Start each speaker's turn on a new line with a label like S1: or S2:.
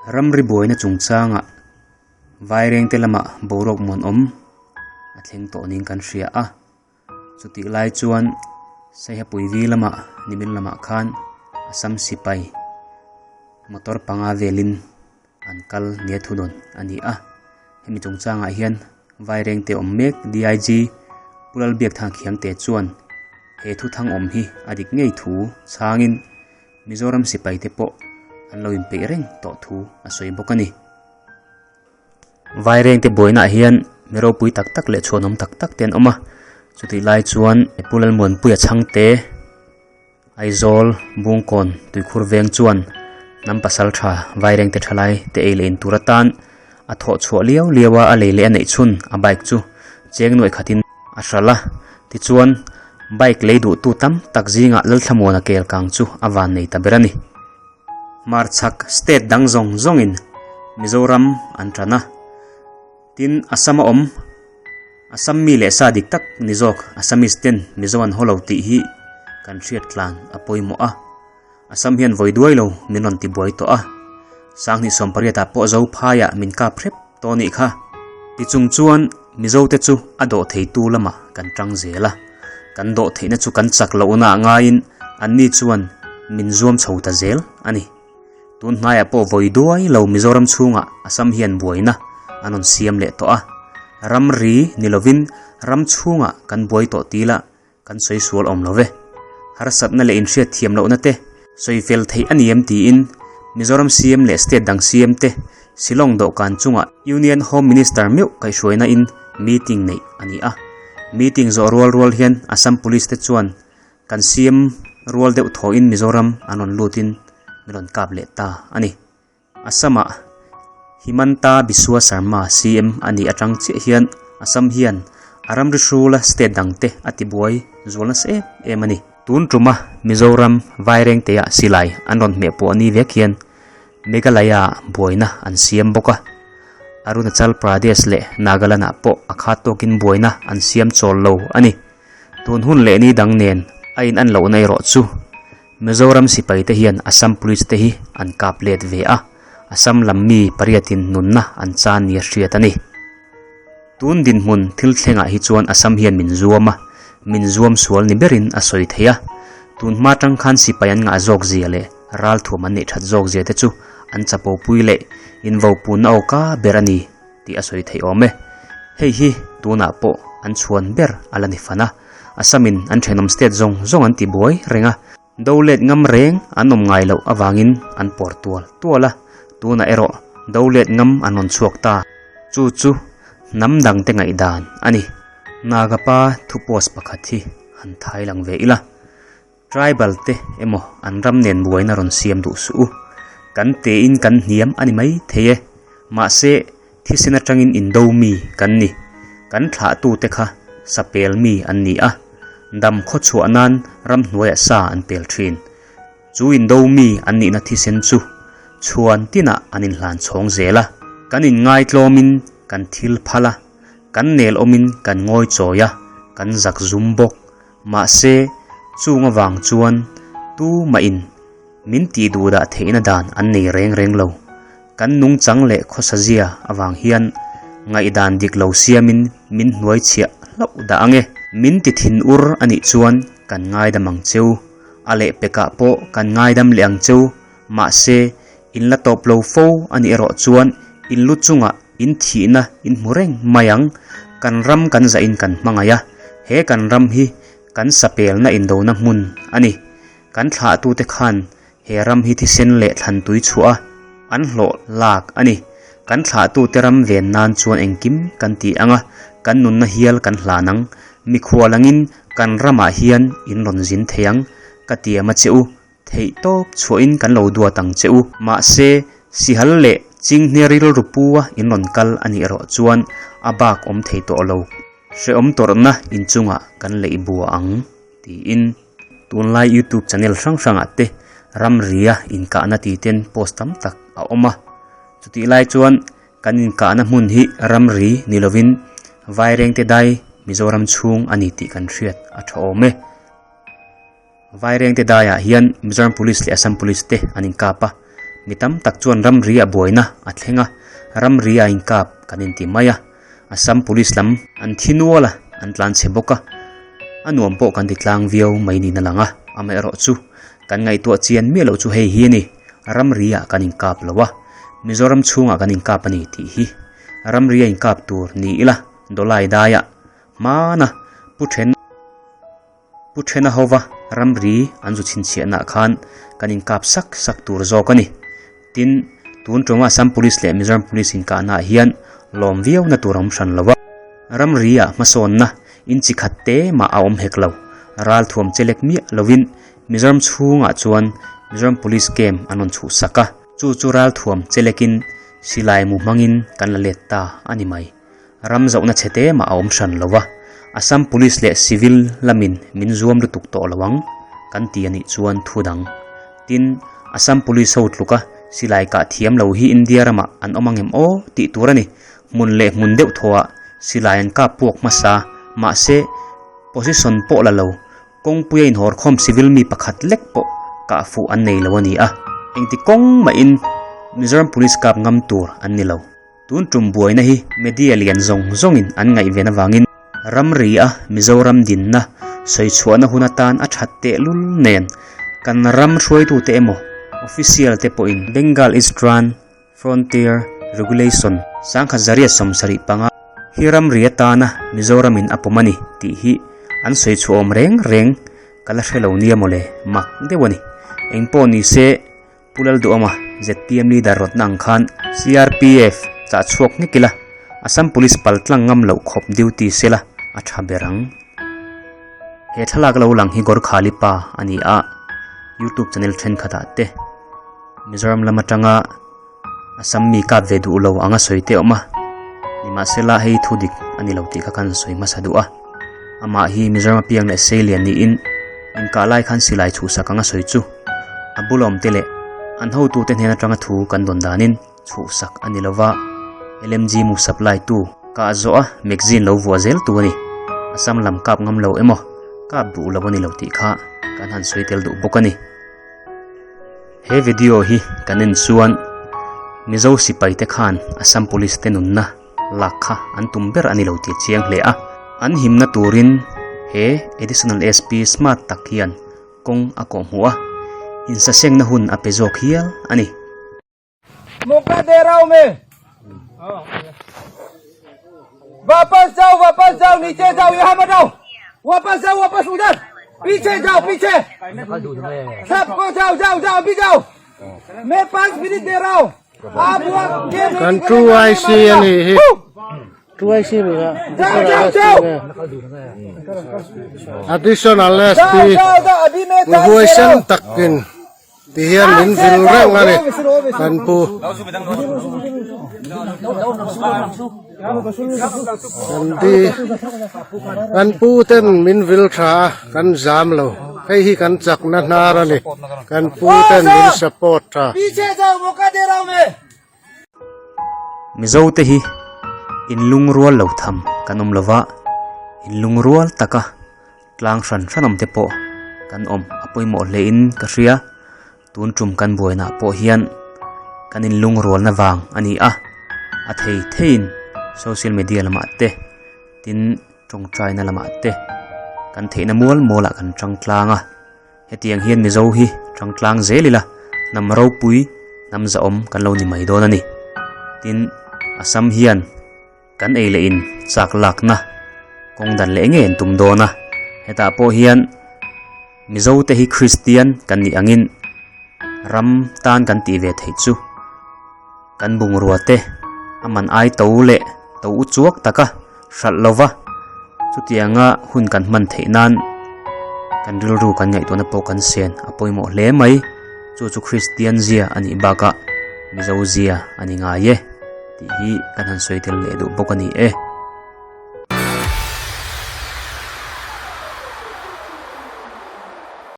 S1: Ramri buaina chungchangah Vairengte lamah boruak muanawm a thleng tawh niin kan hria a. Chutih lai chuan Saihapuivi lamah nimin lamah khan Assam sipai motor panga velin an kal nia thu dawn a ni a. Hemi chungchangah hian Vairengte awm mek DIG Pu Lalbiakthang Khiangte chuan he thu thang awm hi a dik ngei thu chhangin Mizoram sipai te pawh an lo inpeih reng tawh thu a sawi bawk a ni. Vairengte buainaah hian mi ropui tak tak leh chhuanawm tak tak te an awm a, chutih lai chuan Pu Lalmuanpuia chhangte Aizawl Bungkawn tuikhur veng chuan hnam pasal tha Vairengte thalai te ei leh in tur atan a thawh chhuah liau liau a, a lei leh a neih chhun a bike chu cheng nuaih khatin a hralh a, tichuan bike lei duhtu tam tak zingah Lalthlamuana kel kang chu a van nei ta ber a ni. Hmarchhak state dang zawng zawngin Mizoram an tan a, tin Assam a awm, Assam mi leh sa dik tak ni zawk Assamese ten Mizo an haw lo tih hi kan hriat tlan a pawimawh a, Assam hian vawi duai lo min rawn ti buai tawh a, Sanghnih sawmpariatah pawh Zophaiah min kap hrep tawh anih kha. Tichung chuan Mizo te chu a dawh theitu lamah kan tang zel a, kan dawh theihna chu kan chak lohna ah ngaiin anni chuan min zuam chho ta zel a ni. Tun hnaiah pawh vawi duai lo Mizoram chhungah Assam hian buaina an rawn siam leh tawh a, ramri ni lovin ram chhungah kan buai tawh ti la kan sawi sual awm lo ve. Harsatna leh inhriat thiam lohna te sawi fel theih a ni em tiin Mizoram CM leh state dang CM te Shillong dawhkan chungah Union Home Minister meuh kaihhruaina in meeting neih a ni a. Meeting zawh rual rual hian Assam Police te chuan kan CM rual deuh thawhin Mizoram an rawn lutin min rawn kap leh ta a ni. Assam-ah Himanta Biswa Sarma CM a nih atang chiah hian Assam hian a ramri hrula state dangte a tibuai zual nasa em em a ni. Tun tuma Mizoram Vairengte-ah silai an rawn hmeh pawh ni vek hian Meghalaya-ah buaina an siam bawk a, Arunachal Pradesh leh Nagaland-ah pawh a khat tawkin buaina an siam chawl lo a ni. Tun hun leh ni dang nen a in an lohna erawh chu Mizoram sipai te hian Assam Police te hi an kap let ve a, Assam lam mi pariatin nunna an chan nia hriat a ni. Tun dinhmun thil thlengah hi chuan Assam hian min zuam a, min zuam sual ni berin a sawi thei a. Tun hma tang khan sipai an ngah zawk zia leh ralthuam an neih that zawk zia te chu an chapo pui leh invopunna awka ber a ni tih a sawi theih awm e. Hei hi tunah pawh an chhuan ber a la ni fan a. Assam-in an thenawm state zawng zawng an ti buai reng a, do let ngam reng an awm ngai loh avangin an pawr tual tual a, tunah erawh do let ngam an rawn chhuak ta. Chu chu hnam dangte ngaihdan a ni. Nagapa thu post pakhat hi han thai lang ve ila. Tribal te emaw an ram nen buaina rawn siam duh suh u. Kan tein kan hniam a ni mai thei e. Mahse, thisen atangin indo mi kan ni. Kan thlahtute kha sapel mi an ni a, dam khaw chhuah nan ramhnuaiah sa an pel thin. Chu indo mi an nihna thisen chu chhuan tinah an inhlan chhawng zel a. Kan inngaitlawmin kan thil phal a, kan nel awmin kan ngawi chawi a, kan zak zum bawk. Mahse, chung avang chuan tu mahin min tih duh dah theihna dan an nei reng reng lo. Kan nungchang leh khawsazia avang hian ngaihdan dik lo siamin min hnuai chhiah hlauh dah ang e. Min ti thin ur a nih chuan kan ngaidam ang cheu, a lehpekah pawh kan ngaidam leh ang cheu, mahse, in la tawp lo fo a nih erawh chuan in lu chungah In thihna in hmu reng mai ang. Kan ram kan zahin kan hmangaih a, he kan ram hi kan sapelna indona hmun a ni. Kan thlahtute khan he ram hi thisen leh thlan tui chhuah a, an hlawh lak a ni. Kan thlahtute ram ven nan chuan engkim kan ti ang a, kan nunna hial kan hlan ang. Mikhual angin kan ramah hian in rawn zin thei ang, ka tiam a che u. Theih tawp chhuahin kan lo duat ang che u. Mahse, sihal leh chinghne rilru pu a in rawn kal a nih erawh chuan a bak awm thei tawh lo. Hrehawm tawrhna inchungah kan leih bua ang, tiin tunlai YouTube channel hrang hrangah te ramria inkahna ti ten post tam tak a awm a. Chutih lai chuan kan inkahna hmun hi ramri ni lovin Vairengte dai Mizoram chhung a ni tih kan hriat a tha awm e. Vairengte daiah hian Mizoram Police leh Assam Police te an inkap a, Mi tam tak chuan ramri ah buaina a thleng a, ramri a inkap kan inti mai a. Assam Police lam an thi nual a, an tlan chhe bawk a, a nuam pawh kan ti tlang viau mai niin a lang a, amaherawhchu kan ngaihtuah chian miah loh chu hei hi a ni, ramri ah kan inkap lo a, Mizoram chhungah kan inkap a ni tih hi ramri a inkap tur ni ila Dawlai daiah hmana Pu Then Pu Thena hova ramri an zu chhinchhiahnaah khan kan inkap sak sak tur zawk a ni. Tin, tun tuma Assam Police leh Mizoram Police inkahnaah hian lawm viauna tur a awm hran lo a. Ramri-ah hmasawnna in chi khat te mah a awm hek lo. Ral thuam che lek miah lovin Mizoram chhungah chuan Mizoram Police camp an rawn chhuhsak a. Chu chu ral thuam che lekin silai mu hmangin kan la let ta a ni mai. Ram zohna chhe te mah a awm hran lo a, Assam Police leh Civil lamin min zuam lutuk tawh lo ang kan ti a nih chuan thu dang. Tin, Assam Police ho tluka silai kah thiam lo hi India ramah an awm angem aw tih tur a ni. Hmun leh hmun deuh thawhah silai an kap puak hmasa, mahse position pawh la lo. Kawngpuia inhawrkhawm civil mi pakhat lek pawh kah fuh an nei lo a ni a, engti kawng mahin Mizoram Police kap ngam tur an ni lo. Tun tum buaina hi media lian zawng zawngin an ngaihven avangin ramri a Mizoram dinna sawi chhuahna hun atan a that tehlul nen kan ram hruaitute emaw official te pawhin Bengal Eastern Frontier Regulation sangkhat zariat 75 hi ramri atana Mizoramin a pawm a ni tih hi an sawi chhuah awm reng reng ka la hre lo nia mawle mak deuh a ni. Engpawh ni se. Pu Lalduhawma, zpm leader rawtna ang khan CRPF chah chhuak nghek ila, Assam Police pal tlang ngam loh khawp duty sela a tha ber ang. He thlalak lo lang hi Gorkhali pa a ni a, YouTube channel thenkhatah te Mizoram lam atanga Assam mi kap ve duh lo anga sawi te awm a, nimahsela hei thu dik a ni lo tih kha khan sawi hmasa duh a. Amah hi Mizoram apiang leh Seilian niin inkah lai khan silai chhuhsak anga sawi chu a bula awmte leh an hotute hnen atanga thu kan dawn danin chhuhsak a ni lova, LMG mu supply tu kah zawh a magazine lo vuah zel tu a ni. Assam lam kap ngam lo emaw kap duh lo a ni lo tih kha kan han sawi tel duh bawk a ni. He video hi kan en chuan Mizo sipai te khan Assam Police te nunna lak kha an tum ber a ni lo tih a chiang hle a. An himna turin he Additional SP smart tak hian kawng a kawhhmuh a, insasengna hun a pe zawk hial a ni.
S2: Mawka de rau me वापस जाओ वापस जाओ नीचे जाओ यहाँ मत आओ वापस जाओ वापस उधर पीछे जाओ पीछे सबको जाओ जाओ जाओ अभी जाओ मैं पांच मिनट दे रहा हूँ आप वो ये नहीं
S3: Kan
S2: निकलेगा, मैं
S3: 2IC a
S2: मारूंगा।
S3: nih hi. 2IC nih kha.
S2: जाओ जाओ जाओ
S3: Additional SP
S2: जाओ जाओ जाओ अभी मैं
S3: mi
S2: time दे रहा
S3: huaisen
S2: हूँ
S3: takin ti hian min vil reng a ni kan pu kan di kan pu ten min vil tha a kan zam lo hei hi kan chakna hnar a ni kan pu ten min support tha.
S2: पीछे जाओ मौका दे रहा हूँ मैं
S1: Mizo te hi inlungrual lo tham kan awm lova inlungrual taka Tlang hran hran awm te pawh kan awm a pawimawh hle in ka hria tun tum kan buaina pawh hian kan in lungrualna vang a ni a a thei theiin social media lamah te tin tawngtaina lamah te kan theihna mual mual ah kan tang tlang a hetiang hian mizo hi tang tlang zel ila hnam ropui hnam zahawm kan lo ni mai dawn a ni tin Assam hian. Kan ei leh in chak lakna kawng dan leh ngei an tum dawn a, hetah pawh hian Mizo te hi Kristian kan nih angin ram tan kan tih ve theih chu kan bungrua te a man ai to leh to u chuak taka hralh lova chutianga hun kan hman theih nan kan rilru kan ngaihtuahna pawh kan sen a pawimawh hle mai chu chu Kristian zia a nih bakah Mizo zia a ni ngai e. Tih hi kan han sawi tel leh duh bawk a ni e.